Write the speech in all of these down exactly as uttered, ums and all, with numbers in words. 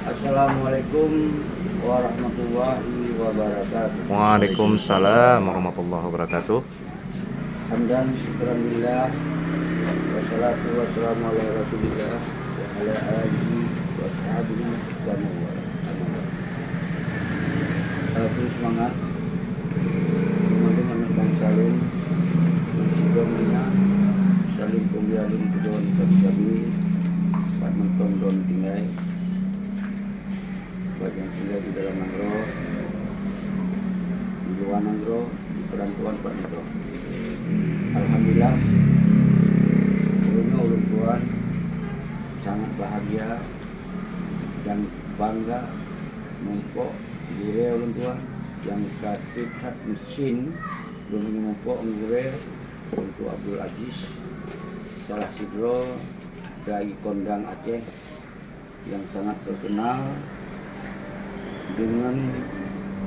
Assalamualaikum warahmatullahi wabarakatuh. Waalaikumsalam warahmatullahi wabarakatuh. Hamdan syukran lillah, wassalatu wassalamu ala Rasulillah wa ala alihi wa ashabihi wa man walah. Amma ba'd. Salam semangat. Teman-teman bangsa lôn, meusidang nyan, salim peumulia lôn keudroe sabe-sabe, pat mantong droen tinggai. Baik nyang tinggai di dalam nanggroe, di luwa nanggroe, di peurantauan pat mantong. Alhamdulillah, uroe nyoe ulôn tuan sangat bahagia dan bangga muphom gurée ulôn tuan nyang ka treb that meusin lôn muphom gurée Teungku Abdul Aziz, salah sidroe dari kondang Aceh nyang sangat terkenal dengan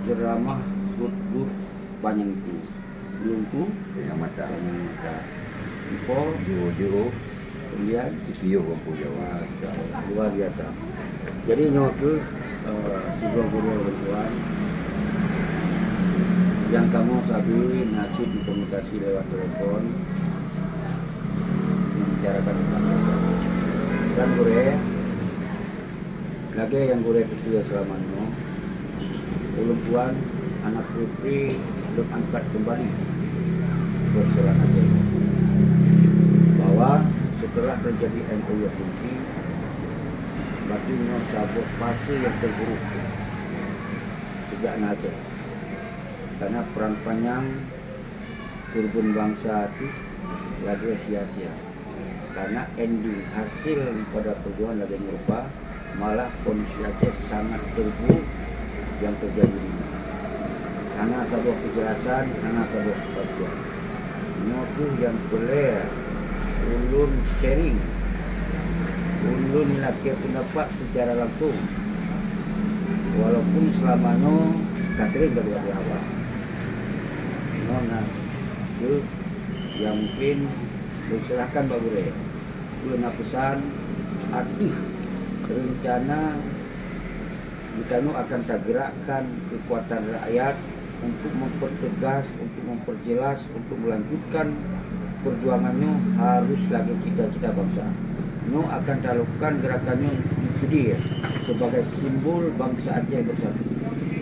ceramah buet-buet panyang ku. Ulôn ku panyang mata. Panyang mata. Ipo jeuo-jeuo. Kemudian? Ipiôh Bangku Jawa. Masya Allah, luar biasa. Jadi nyoe keuh, eh, sidroe gurée ulôn tuan nyang kamoe sabe na cit komunikasi lewat telepon, membicarakan tentang masa. Dan gurée, lagée nyang gurée teupeue seulama nyoe, ulôn tuan hana peureulée lôn angkat keumbali persoalan Aceh, bahwa seuteulah teujadi M O U Asumsi, berarti nyoe saboh fase nyang teuburuk sejak na Aceh. Karena peran panyang keureubeuen bansa teuh lagée sia-sia. Karena ending hasil daripada perjuangan lagée nyoe rupa, malah kondisi Aceh sangat terburuk nyang teujadi nyoe. Hana saboh keujelasan, hana saboh kepastian. Nyoe keuh nyang peureulée ulôn sharing, ulôn lakée peundapat secara langsung, walaupun seulama nyoe ka sering ka geuba haba. Nyoe na keuh nyang mungken lôn seurahkan bak gurée. Peue na peusan ateueh reuncana geutanyoe akan tageurakkan keukuatan rakyat untuk mempertegas, untuk memperjelas, untuk melanjutkan perjuangan nyoe harus lagée cita-cita bansa. Nyoe akan talakukan geurakan nyoe di Kedir sebagai simbol bansa Aceh bersatu,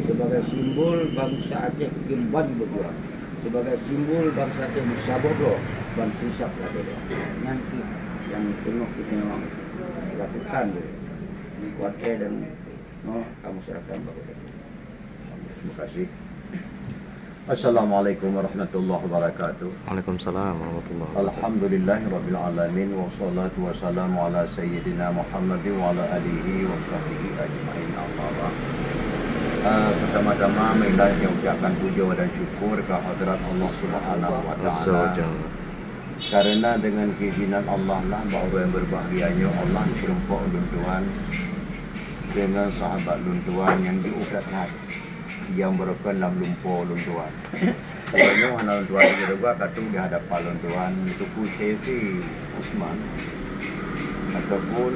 sebagai simbol bansa Aceh keumbali berjuang, sebagai simbol bansa Aceh meusaboh droe ban sisab lagée nyan. Nyan keuh nyang teungoh geutanyoe lakukan di kuarter dan nyoe kamoe seurahkan bak gurée. Terima kasih. Assalamualaikum warahmatullahi wabarakatuh. Waalaikumsalam warahmatullahi wabarakatuh. Alhamdulillahirabbil alamin, wassalatu wassalamu ala sayyidina Muhammadin wa ala alihi wa sahbihi ajmain, amma ba'd. Ah, pertama-tama, marilah saya ucapkan puja dan syukur ke hadrat Allah Subhanahu wa Taala. Azza wa Jalla. Karena dengan keizinan Allah lah, bak uroe nyang berbahagia nyoe Allah neupeureumpok ulôn tuan dengan sahabat ulôn tuan nyang jiôh that-that, nyang beureukan lam lumpo ulôn tuan. Uroe nyoe hana ulôn tuan keudua ka trok di hadapan ulôn tuan, Teungku Syekh Usman, ataupun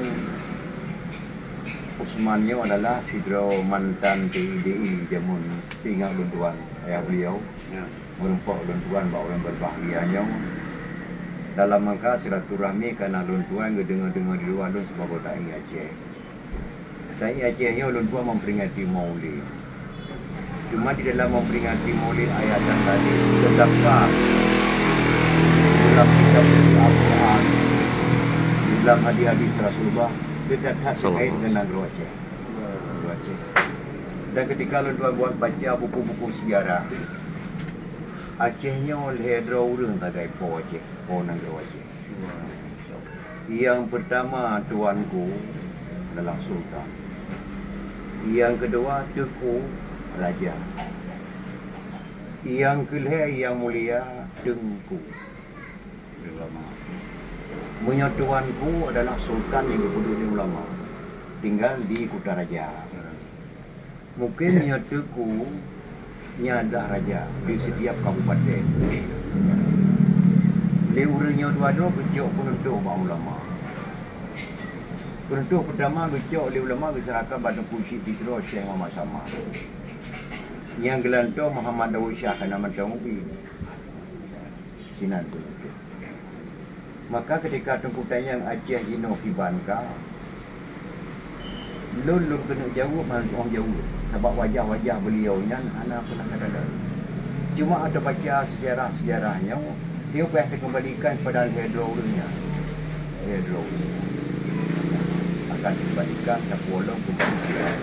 Usman nyoe adalah sidroe mantan T I D I jameun, seingat ulôn tuan, ayah beliau. Ya. Meureumpok ulôn tuan bak uroe nyang berbahagia nyoe dalam rangka silaturahmi, karena ulôn tuan geudeungoe-deungoe di luwa lôn sibagoe dai Aceh. Dai Aceh nyoe ulôn tuan memperingati Maulid. Cuma di dalam memperingati Maulid ayat dan hadis terdaftar dalam kitab Al-Quran, dalam hadis-hadis Rasulullah, dekat that terkait dengan nanggroe Aceh. Nanggroe Aceh. Dan ketika ulôn tuan buat baca buku-buku sejarah, Aceh nyoe lhée droe ureuëng sagai po Aceh, po nanggroe Aceh. Nyang pertama tuanku adalah sultan. Nyang keudua teuku, raja. Nyang keulhée nyang mulia teungku. Meunyoe tuanku adalah sultan nyang geupeuduek lé ulama, tinggal di Kutaraja. Mungken nyoe teuku nyan adalah raja di setiap kabupaten. Lé ureuëng nyoe dua droe geucok peununtok bak ulama. Peureutoh peutama geucok lé ulama geuseurahkan bak Teungku Chik Ti Tiro Syekh Muhammad Saman. Nyang geulantoe Muhammad Daud Syah kana mantong ubi. Sinan peureutoh. Maka ketika Teungku tanyong Aceh jinoe kiban ka, lôn, lôn keuneuk jaweueb, hana tu'oh jaweueb. Sabab wajah-wajah beliau nyan hana pernah teukalon. Cuma ata baca sejarah-sejarah nyoe, dia payah teukeumbalikan kepada lhèe droe ureueng nyan. Lhèe droe ureueng nyan akan teukeumbalikan, tapi walau keumbali sejarah.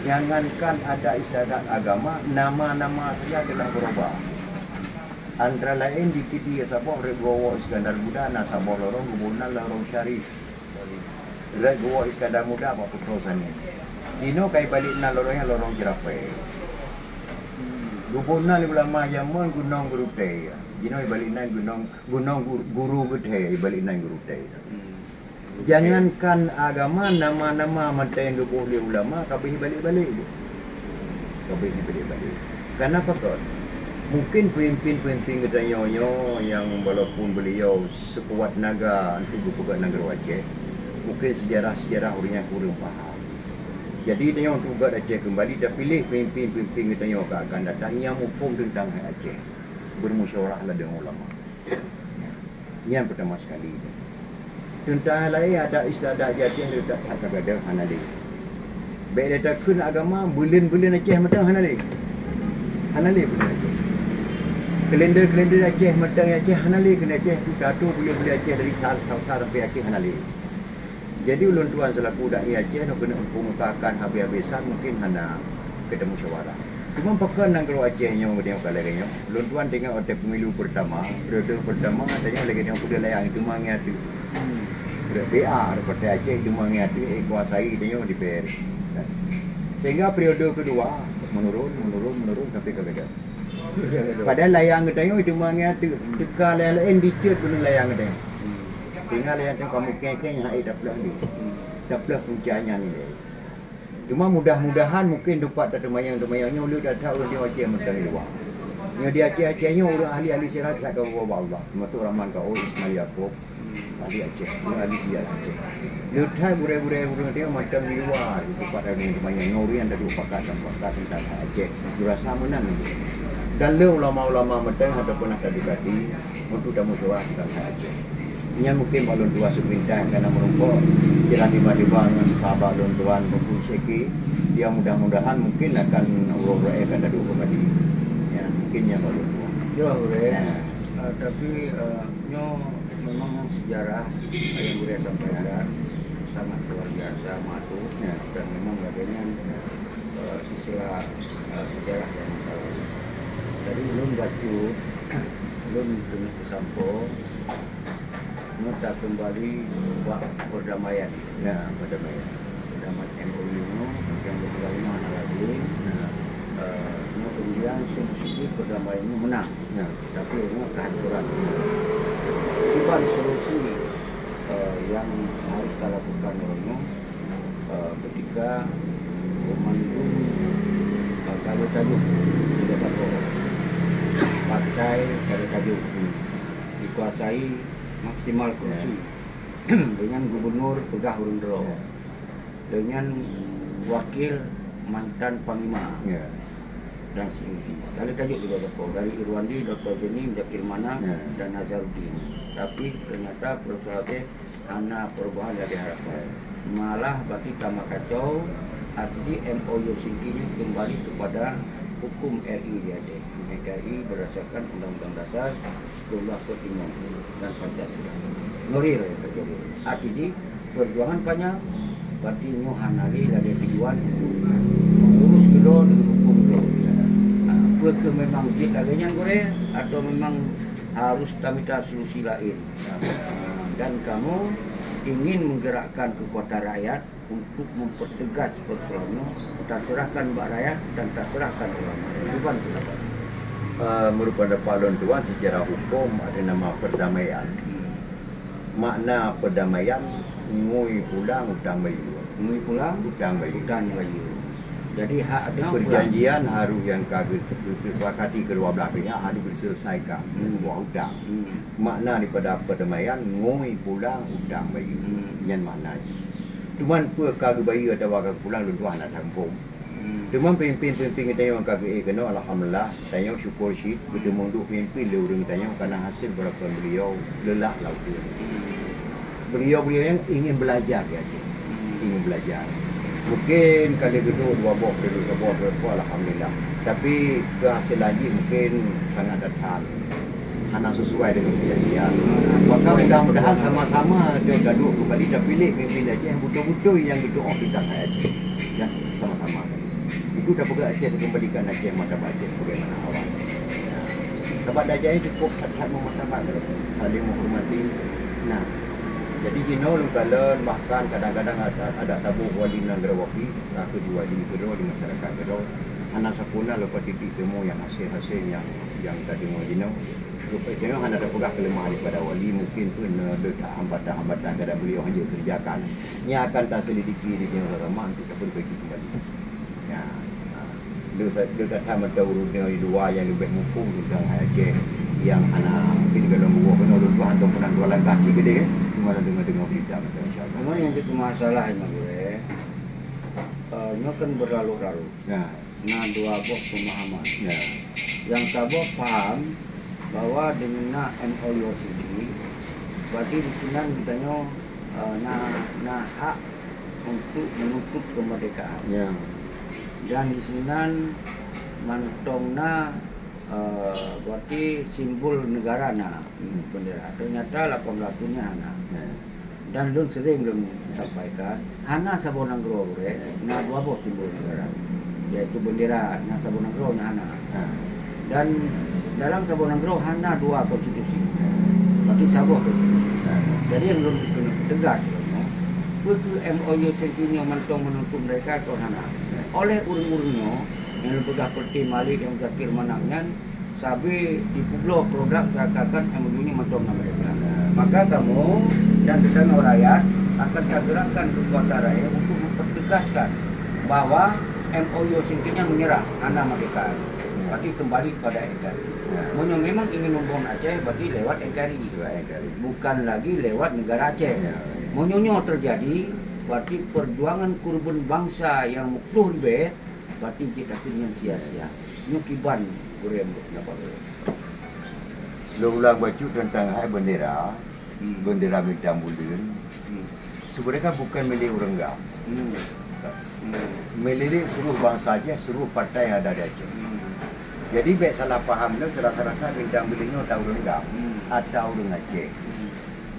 Jangankan adat istiadat agama, nama-nama saja telah berubah. Antara laén di Pidie saboh rot geuwoe Iskandar Muda na saboh lorong geuboh nan Lorong Syarif. Rot geuwoe Iskandar Muda bak Putroe Sanem. Jinoe ka ibalek nan lorong nyan Lorong Ceurapée. Geuboh nan lé ulama jameun Gunong Geurutée. Jinoe ibalek nan Gunong, Gunong Gur-, Guru Geutée, ibalek nan Geurutée. Jangankan agama, nama-nama mantong geuboh lé ulama ka beuh ibalek-balek. Ka beuh ibalek-balek. Kenapa kon? Mungkin peumimpin-peumimpin geutanyoe nyoe nyang walaupun beliau seukuat naga untuk geupeugöt nanggroe Aceh, mungkin sejarah-sejarah ureueng nyan kureueng paham. Jadi, tanyoe untuk göt Aceh keumbali, tapiléh peumimpin-peumimpin geutanyoe ka akan datang nyang muphom teuntang hai Aceh, beumusyawarah lah deungon ulama. Nyan peutama sekali. Teuntang laén adat istiadat Aceh le that that ka gadôh hana lé. Bèk lé takheun agama, buleuen-buleuen Aceh mantong hana lé. Hana lé buleuen Aceh. Kalender-kalender Aceh mantong Aceh hana lé, keuneuk Aceh tu satu buleuen-buleuen Aceh dari Sa-, Salsa sampai Aceh hana lé. Jadi ulôn tuan selaku dai Aceh nyoe keuneuk muphom keu akan habéh-habésan mungkin hana keutemu musyawarah. Cuma pakon nanggroe Aceh nyoe geutanyoe ka lagèe nyoe. Ulôn tuan teuingat watèe pemilu pertama, periode pertama tanyoe lagèe nyoe peudeuh layang teuma ngieng ateueh. Rot B A, rot Partai Aceh teuma ngieng ateueh, eh, kuasai tanyoe D P R. Sehingga periode kedua menurun, menurun, menurun sampai ka gadôh. Padahal layang geutanyoe teuma ngieng ateueh. Teuka layang laén diceuet keuneuk layang geutanyoe. Sehingga layang tanyoe ka meukeng-keng hana ék taplôh lé. Taplôh punca nyan ilèe. Cuma mudah-mudahan mungkin teumpat tateumayang-teumayang nyoe le that-that ureueng di Aceh mantong di luwa. Nyoe di Aceh-Aceh nyoe ureueng ahli-ahli sirah that ka geuba bak Allah. Teumasuk Rahman Kaul, Ismail Yakub, ahli Aceh, nyoe ahli sirah Aceh. Le that gurèe-gurèe ureueng di mantong di luwa, di teumpat tateumayang nyoe ureueng nyang taduek pakat dan pakat teuntang Aceh. Meurasa meunan. Dan le ulama-ulama mantong ataupun akademisi untuk tamusyawarah teuntang hai Aceh. Nyan mungkin bak lôn tuan seupintas, karena meureumpok jiran tiba-tiba ngon sahabat lôn tuan Teungku Syeki, ya mudah-mudahan mungkin akan uroe-uroe ka taduek keumbali. Ya, mungkin nyan bak lôn tuan. Ya, boleh. Ya. Ah, tapi, ah, nyoe memang sejarah yang boleh sampaikan sangat luar biasa, maklum. Ya. Dan memang lagèe nyan, eh, silsilah, eh, sejarah yang masa lalu. Jadi, ulôn bacut, ulôn keuneuk peusampoe, nyoe takeumbali bak perdamaian. Ya, perdamaian. Perdamaian M O U nyoe, yang betul nyoe hana lazim. Ya. Eh, nyoe kemudian sungguh-sungguh perdamaian nyoe menang. Ya. Tapi nyoe kehancuran. Kiban solusi, eh, yang harus talakukan oleh nyoe, eh, ketika komando, eh, Galo Tanjung, tidak satu partai Galo Tanjung dikuasai maksimal kursi dengan gubernur peugah ureueng droe, dengan wakil mantan panglima. Ya. Dan seterusnya. Kali tajuk juga tokoh dari Irwandi, Doktor Jeni, Muzakir Manaf, ya, dan Nazarudin. Tapi ternyata persoalan hana perubahan yang diharapkan. Ya. Malah baki tambah kacau, artinya M O U singkirnya kembali kepada hukum R I di Aceh. N K R I berdasarkan Undang-Undang Dasar sekolah pertimbangan dan Pancasila. Nuril terjadi. Artinya, perjuangan panjang, berarti nyoe hana lé lagèe tujuan untuk mengurus keudroe dengan hukum keudroe. Nah, apakah memang jeuet lagèe nyan gurèe, atau memang harus tamita solusi lain? Nah, dan kamoe ingin menggerakkan kekuatan rakyat untuk mempertegas persoalan nyoe, taserahkan bak rakyat dan taserahkan ulama. Kiban pendapat? Eh, meureumpok pendapat lôn tuan, secara hukum ada nama perdamaian. Hmm. Makna perdamaian, ngui pulang utang bayeue. Ngui pulang? Utang bayeue. Utang bayeue. Jadi hak nyoe pulang. Perjanjian harus nyang ka geu-, geu-, geusepakati kedua belah pihak harus diselesaikan, hmm, sebuah utang. Hmm. Makna daripada perdamaian, ngui pulang utang bayeue. Hmm. Nyan makna jih. Cuman peue ka geubayeue atawa ka geupulang, lôn tuan hana tampông. Hmm. Teuma peumimpén-peumimpén geutanyoe ka geuék keunoe, alhamdulillah, tanyoe syukur cit, geuteumeuduek peumimpén lé ureuëng tanyoe, karena hasil beureukat beliau leulak lam ujeuen. Hmm. Beliau-beliau nyan ingin belajar di Aceh. Hmm. Ingin belajar. Mungkin ka lheueh geuduek dua boh, ka lheueh geuduek dua boh, alhamdulillah. Tapi kehasil lagi mungkin sangat datang. Hana sesuai dengan perjanjian. Maka mudah-mudahan sama-sama dia gaduh kembali, tapi lé pemimpin Aceh betul-betul yang betul tentang Aceh. Ya, sama-sama. Itu dah peugah Aceh dikembalikan Aceh martabat Aceh sebagaimana awal. Ya. Sebab Aceh cukup that-that memartabat, saling menghormati. Nah, jadi jinoe lôn kalon, bahkan kadang-kadang ada, ada taboh wali nanggroe wapi, aku di wali keudroe, di masyarakat keudroe. Hana sapeue na leupah titik temu yang hasil-hasil yang, yang ka deungoe jinoe. Rupanya hana tapeugah keuleumahan daripada wali, mungkin pun, eh, ada hambatan-hambatan kadang beliau hanya kerjakan. Nya akan taselidiki di jinoe sama untuk dapat bagi kembali. Ya. Ha. Dia sa-, dia kata mata urut di luar yang lebih mumpung tentang hai Aceh yang hana mungkin kalau buah kena urut Tuhan atau pernah dua langkah sikit deh, eh. Cuma dengar-dengar berita macam insya Allah. Memang yang jadi masalah, Imam Guru, eh, nyoe kan berlarut-larut. Ya. Na dua boh pemahaman. Ya. Nyang saboh paham bahwa dengan na M O U sendiri, berarti di sinan geutanyoe, eh, na, na hak untuk menuntut kemerdekaan. Ya. Dan di sinan mantong na, eh, berarti simbol negara na, hmm, bendera. Ternyata lapan belas Juni hana. Ya. Dan lôn sering lôn sampaikan, hana saboh nanggroe gurée na dua boh simbol negara, yaitu bendera nyang saboh nanggroe nyan hana. Ha. Dan dalam saboh nanggroe hana dua konstitusi, berarti saboh konstitusi. Ha. Jadi nyang lôn keuneuk teugas lom nyoe, peue keuh M O U sendiri nyoe mantong menuntut mereka atau hana. Ha. Oleh ureuëng-ureuëng nyoe nyang lôn peugah seperti Malik, nyang Zakir Manaf nyan, sabe dipeubloe produk seakan-akan M O U nyoe mantong ngon mereka. Maka kamoe dan geutanyoe rakyat akan tagerakkan keukuatan rakyat untuk mempertegaskan bahwa M O U singkatnya menyerah, hana merdeka. Ya. Berarti kembali kepada N K R I. Ya. Meunyoe memang ingin membangun Aceh, berarti lewat N K R I. Lewat N K R I. Bukan lagi lewat negara Aceh. Ya, ya. Meunyoe nyoe terjadi, berarti perjuangan korban bangsa nyang meuploh ribée, berarti jeuet akhé nyan sia-sia. Nyoe kiban gurée meunurot pendapat gurée. Lôn ulang bacut teuntang hai bendera, hmm, bendera bintang buleuen. Hmm. Sebenarnya kan bukan milék ureuëng GAM. Hmm. Hmm. Milék seluruh bansa Aceh, seluruh partai yang ada di Aceh. Hmm. Jadi, bék salah paham lom, serasa-rasa bintang buleuen nyoe ata ureuëng GAM, hmm, ata ureuëng Aceh. Hmm.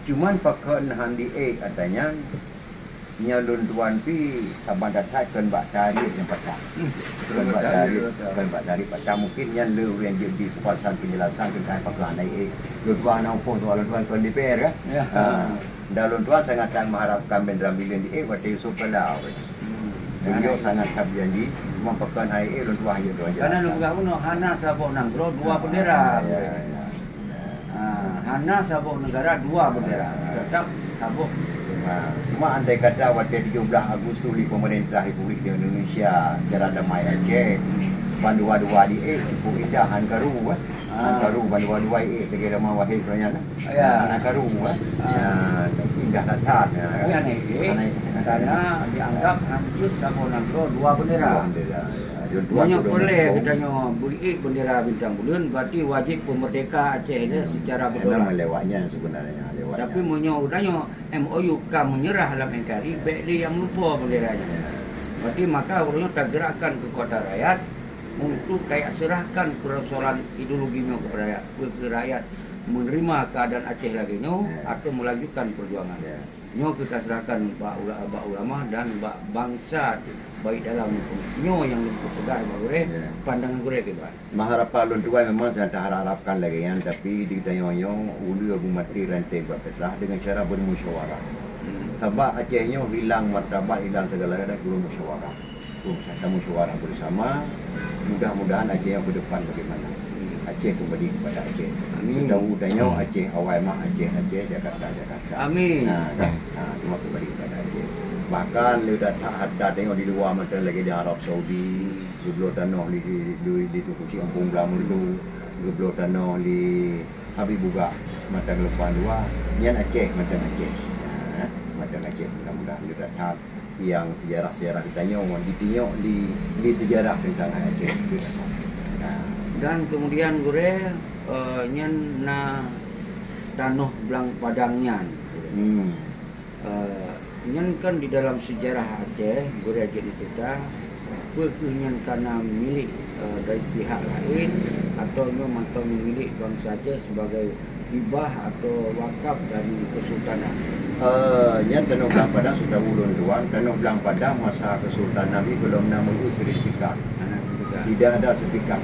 Cuman pakon han di-ék ata nyan, nyan lôn tuan pi saban that-that kon bak tarikh nyang patah. Hmm. Kon bak tarikh, kon bak tarikh patah. Mungkin nyan le ureuëng jeuet di kupasan penjelasan teuntang pakon hana di-ék. Lôn tuan hana muphom, lôn tuan kon D P R kan? Ya. Ha. Dan lôn tuan sangat-sangat mengharapkan bendera buleuen di-ék watée Yusuf Kala. Hmm. Beliau sangat that berjanji, cuma pakon hana di-ék lôn tuan hana tuan jelaskan. Karena lôn peugah bunoe hana saboh nanggroe dua bendera. Ya, ya. Ha, hana saboh negara dua bendera, tetap saboh. Ha, cuma andai kata watée tujoh belas Agustus lé pemerintah Republik Indonesia cara damai Aceh, ban dua-dua di-ék, cukup indah, han karu, eh. Han karu, ban dua-dua di-ék, lagée Rama Wahid tu nyan, eh. Ya. Han karu, eh. Ya, indah that-that, ya. Tapi hana di-ék, karena dianggap hancur saboh nanggroe dua bendera. Dua bendera, ya. Meunyoe peureulée geutanyoe bri-ék bendera bintang buleuen, berarti wajéb peumerdeka Aceh nyan secara beudola. Memang lewat nyan sebenarnya, lewat nyan. Tapi meunyoe geutanyoe M O U ka meunyeurah lam N K R I, bék lé nyang meulumpah bendera nyan. Berarti maka ureuëng nyoe tagerakkan keukuatan rakyat untuk kayak serahkan persoalan ideologi nyoe kepada rakyat. Peue keuh rakyat menerima keadaan Aceh lagée nyoe atau melanjutkan perjuangan. Ya. Nyoe keuh taserahkan bak ula-, bak ulama dan bak bansa, baik dalam maupun nyoe nyang lôn peugah bak gurée, pandangan gurée kiban. Meuharapkan lôn tuan memang sangat taharap-harapkan lagée nyan, tapi di tanyoe nyoe uleue beumaté ranté bak fitrah dengan cara bermusyawarah. Hmm. Sabab Aceh nyoe hilang martabat, hilang segala-galanya karena musyawarah. Tamusyawarah bersama, mudah-mudahan Aceh yang ke depan bagaimana. Aceh kembali kepada Aceh. Amin. Setahu tanyoe Aceh awai mah Aceh, Aceh, Jakarta, Jakarta. Amin. Nah, kan? Nah, cuma kembali kepada Aceh. Bahkan le that-that hareuta tanyoe di luwa mantong lagèe di Arab Saudi, geubloe tanoh lé, lé, lé Teungku Chik Ampon Blang Meureudu, geubloe tanoh lé Habib Bugak mantong Geulumpang Dua, nyan Aceh mantong Aceh. Ha, mantong Aceh, mudah-mudahan le that-that nyang seujarah-seujarah geutanyoe jitinyok di, di seujarah teuntang Aceh. Ha. Dan kemudian gurèe, eh, nyan na tanoh Blang Padang nyan. Hmm. Eh, nyan kan di dalam sejarah Aceh, gurèe jeuet neuceurita, peu kheueh nyan ka na milék, eh, dari pihak laén, atawa nyoe mantong milék bansa Aceh sebagai hibah atau wakaf dari kesultanan? Eh, nyan tanoh Blang Padang, seutahu ulôn tuan, tanoh Blang Padang masa kesultanan jih gohlom na meu-eu sertifikat. Hana sertifikat. Tidak ada sertifikat.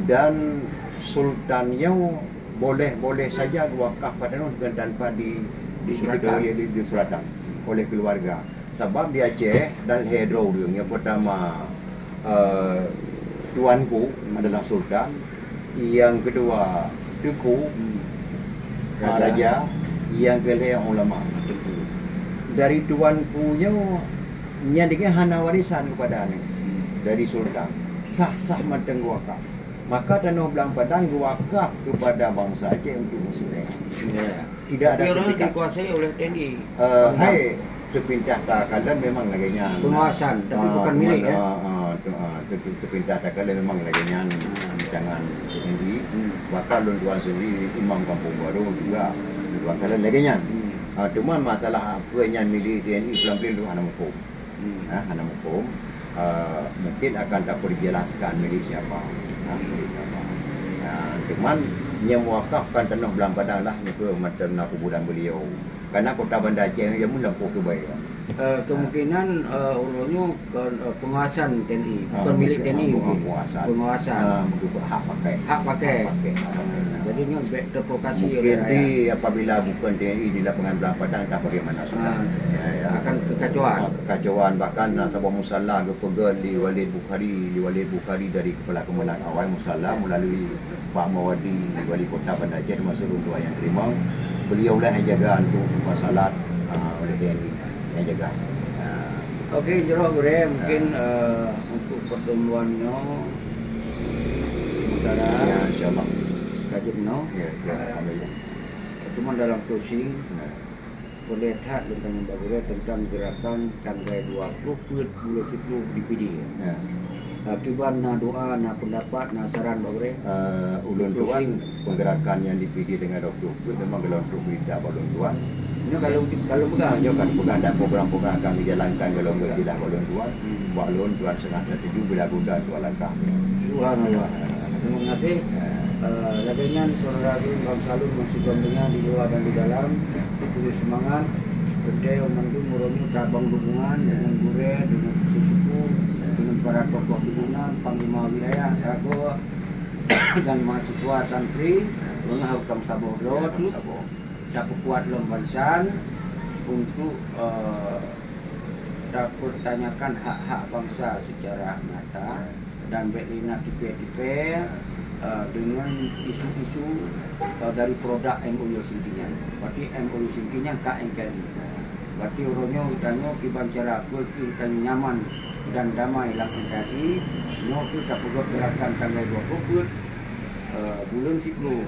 Dan sultan nyoe boleh-boleh saja geuwakafkan tanoh dengan tanpa di, di, Disuratan. Di, di, disuratan oleh keluarga. Sabab di Aceh na lhèe droe ureueng. Nyang peurtama, eh, tuanku adalah sultan, nyang keudua teungku, hmm, ah, raja, raja, nyang keulhèe ulama. Dari tuanku nyoe, nyan deungon hana warisan keupada aneuk, hmm, dari sultan. Sah-sah mantong geuwakaf. Maka tanoh Blang Padang geuwakaf keupada bansa Aceh untuk musim raya. Ya. Tidak ada. Tapi orang sertifikat dikuasai oleh T N I. Eh, Pangdam. Hai, seupintas takalon memang lagèe nyan. Penguasaan, tapi, ah, bukan milik, ya? Ah, ah, tu, ah, tu, tu, seupintas takalon memang lagèe nyan, hmm, di tangan T N I. Hmm. Bahkan lôn tuan sendiri, imam Kampung Baru juga, lôn tuan kalon lagèe nyan. Hmm. Ah, cuma masalah peue nyan milik T N I, peulampéng tu hana muphom. Hmm. Ha, hana muphom. Ah, mungkin akan taperjelaskan milik siapa. Ha, milik siapa. Ah, cuman nyang mewakafkan tanoh Blang Padang lah, nyoe keuh mantong na kuburan beliau. Karena kota Banda Aceh nyoe jameun lampôh keubah. Eh, kemungkinan, eh, uroe nyoe kon, eh, penguasaan T N I, ah, bukan milik T N I mungkin, mungkin. Penguasaan. Penguasaan. Ah, mungkin hak pakai. Hak pakai. Hak pakai, hak pakai. Ah, jadi nyoe bèk terprovokasi oleh rakyat. Mungkin di, apabila bukan T N I di lapangan Blang Padang, entah bagaimana sudah. Ah, ya, ya. Akan kekacauan. Ah, kekacauan. Bahkan, ah, saboh musala geupeugöt lé Walid Bukhari, lé Walid Bukhari dari Kepala Kemenag awai musala melalui Pak Mawadi, Wali Kota Banda Aceh, termasuk lôn tuan nyang teurimong. Beliau lah nyang jaga untuk tempat salat, ah, oleh T N I nyang jaga. Ah. Okey, jroh gurèe, mungkin, ah, eh, untuk pertemuan nyoe sementara. Ya, insya Allah. Ka jeuet nyoe. Ya, ya, alhamdulillah. Cuma dalam closing, ya, boleh that lôn tanyong bak gurèe tentang gerakan tanggai dua ploh peuet buleuen siplôh di Pidie. Ya. Ah, kiban na doa, na pendapat, na saran bak gurèe? Eh, ulôn tuan, closing. Penggerakan nyang di Pidie tanggai dua ploh peuet memang gohlom trôk meurintah bak ulôn tuan. Nyoe ka lôn, ka lôn peugah. Nyoe ka lôn peugah dan program-program akan dijalankan gohlom geujeulaih bak ulôn tuan. Hmm. Bak ulôn tuan sangat setuju bila guna untuk langkah. Subhanallah. Terima kasih. Eh, lagèe nyan, saudara lôn, bansa lôn, bansigom donya di luwa dan di dalam, terus seumangat. Beutôi mandum uroe nyoe tabang dukungan deungon gurèe, deungon seusuku, deungon para tokoh pimpinan, panglima wilayah, sagoe, dan mahasiswa santri, beungoh harôh saboh droe teuk, tapeukuat lom bansa untuk, eh, tapeurtanyakan hak-hak bansa secara nyata. Dan bèk lé na tipèe-tipèe, eh, deungon isu-isu, eh, dari produk M O U Helsinki nyan. Berarti M O U Helsinki nyan ka N K R I. Berarti uroe nyoe geutanyoe kiban cara peue keu geutanyoe nyaman dan damai lam N K R I, nyoe keuh tapeugöt gerakan tanggai dua ploh peuet, eh, buleuen siplôh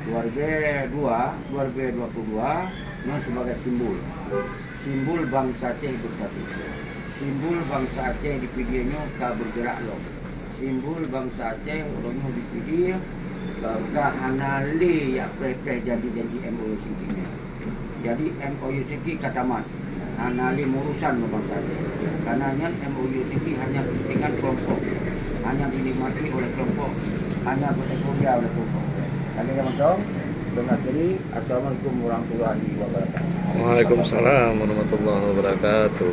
dua ribèe dua, dua ribèe dua puluh dua, nyoe sibagai simbol. Simbol bansa Aceh beusatu. Simbol bansa Aceh di Pidie nyoe ka beugerak lom. Simbol bansa Aceh uroe nyoe di Pidie, eh, ka hana lé jak preh-preh janji-janji M O U Helsinki nyan. Jadi M O U Helsinki ka tamat. Hana lé meurusan ngon bansa Aceh. Karena nyan M O U Helsinki hanya kepentingan kelompok. Hanya dinikmati oleh kelompok. Hanya bereforia oleh kelompok. Lagèe nyan mantong, lôn akhiri. Assalamualaikum warahmatullahi wabarakatuh. Waalaikumsalam warahmatullahi wabarakatuh.